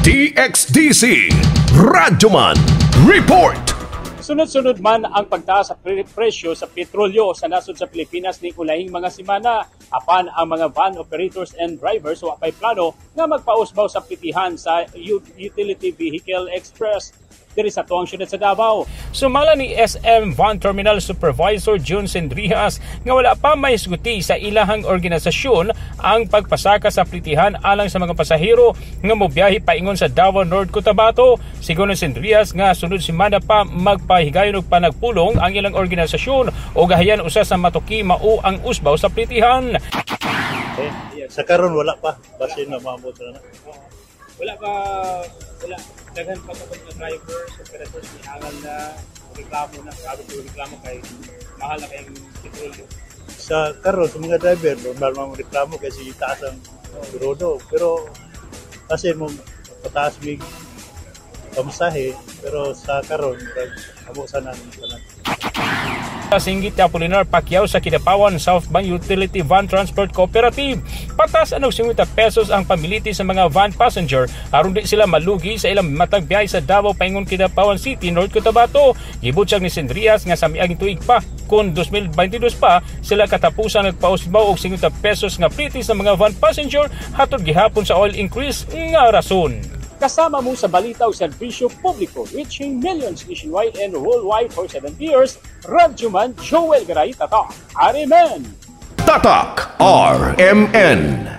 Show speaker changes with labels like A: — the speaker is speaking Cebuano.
A: DXDC Radyoman Report.
B: Sunod-sunod man ang pagtaas sa presyo sa petrolyo sa nasod sa Pilipinas ning ulahing mga semana. Apan ang mga van operators and drivers wa pay plano nga magpausbaw sa plitihan sa Utility Vehicle Express diri sa tuang syudad sa Davao. Sumala ni SM Van Terminal Supervisor June Sendrijas nga wala pa may isguti sa ilahang organisasyon ang pagpasaka sa plitihan alang sa mga pasahero nga mobiyahe paingon sa Davao North, Cotabato. Sigon ni Sendrijas nga sunod semana pa magpahigayon og panagpulong ang ilang organisasyon o gahayan usa sa matuki mao ang usbaw sa plitihan.
C: Okay. Sa karon wala pa, basin na maabot na.
B: Wala ba, wala daghan pa sa mga drivers, operators ni angal na reklamo na, grabe ko reklamo kay mahal na kayong petrolyo?
C: Sa karon sa mga driver, normal man reklamo kasi taas ang krudo, pero kasi mo pataas mig pamasahe, pero sa karon amo sa nang tanan.
B: Singgit ni Apolinar Pacquiao sa Kidapawan South Bank Utility Van Transport Cooperative. Patas og 50 pesos ang pamiliti sa mga van passenger aron di sila malugi sa ilang matag biyahe sa Davao paingon Kidapawan City, North Cotabato. Gibutyag ni Sendrias nga sa miaging tuig pa kon 2022 pa sila katapusan nagpausbaw og 50 pesos nga pliti sa mga van passenger hatod gihapon sa oil increase nga rason. Kasama mo sa balita o serbisyo publiko, reaching millions nationwide and worldwide for 70 years, Radyoman Joel Garay, Tatak, RMN.
A: Tatak RMN.